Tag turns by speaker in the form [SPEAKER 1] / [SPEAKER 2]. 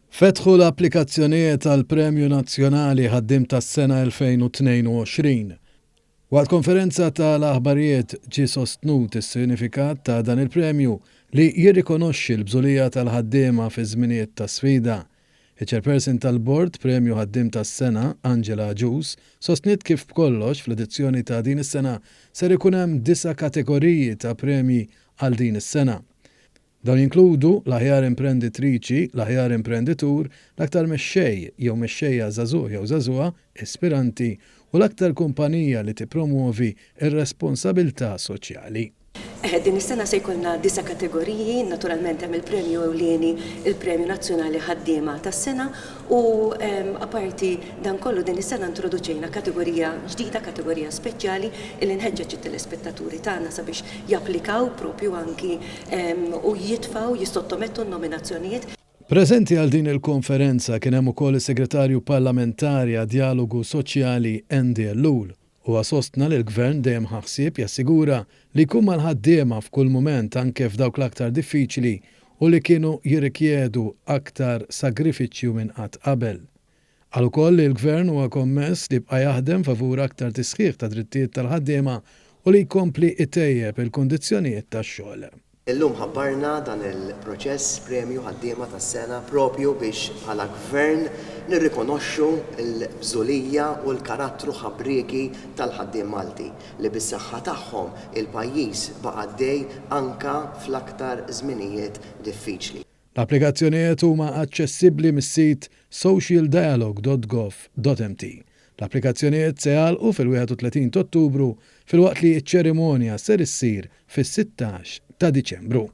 [SPEAKER 1] Fetħu l-applikazzjonijiet għall-Premju Nazzjonali Ħaddiem tas-Sena 2022. Waqt konferenza ta' l-aħbarijiet ġie sostnut is-sinifikat ta' dan il-premju li jirrikonoxxi l-bżulija tal-ħaddiema fi żminijiet ta' sfida. Iċ-Chairperson tal-Bord Premju Ħaddiem tas-Sena, Angela Agius, sostniet kif b'kollox fl-edizzjoni ta' din is-sena ser ikun hemm disa' kategoriji ta' premji għal din is-sena. Dawn jinkludu l-aħjar imprenditriċi, l-aħjar imprenditur, l-aktar mexxej jew mexxejja żagħżugħ jew żagħżugħa ispiranti u l-aktar kumpanija li tippromwovi r-responsabilità soċjali.
[SPEAKER 2] Eħe, din is-sena se jkollna disa' kategoriji, naturalment hemm il-premju ewlieni, il-Premju Nazzjonali Ħaddiema tas-Sena u aparti dan kollu din is-sena introduċejna kategorija ġdida, kategorija speċjali illi nħeġġeġ it-telespettaturi tagħna sabiex japplikaw propju anki u jitfgħu, jissottomettu n-nominazzjonijiet.
[SPEAKER 1] Preżenti għal din il-konferenza kien hemm ukoll is-Segretarju Parlamentari għad-Djalogu Soċjali Andy Ellul. Huwa sostna li l-Gvern dejjem ħa ħsieb jassigura li jkun mal-ħaddiema f'kull mument anke f'dawk l-aktar diffiċli u li kienu jirrikjedu aktar sagrifiċċju minn qatt qabel. Qal ukoll li l-Gvern huwa kommess li jibqa' jaħdem favur aktar tisħiħ ta' drittijiet tal-ħaddiema u li jkompli jtejjeb il-kundizzjonijiet tax-xogħol.
[SPEAKER 3] Illum ħabbarna dan il-proċess Premju Ħaddiema tas-Sena propju biex bħala Gvern nirrikonoxxu l-bżulija u l-karattru ħabrieki tal-ħaddiem Malti li bis-saħħa tagħhom il-pajjiż baqa' għaddej anke fl-aktar żminijiet diffiċli.
[SPEAKER 1] L-applikazzjonijiet huma aċċessibbli mis-sit socialdialogue.gov.mt. L-applikazzjonijiet se jagħlqu fil-31 t'Ottubru filwaqt li ċ-ċerimonja ser issir fis-16 ta' Diċembru.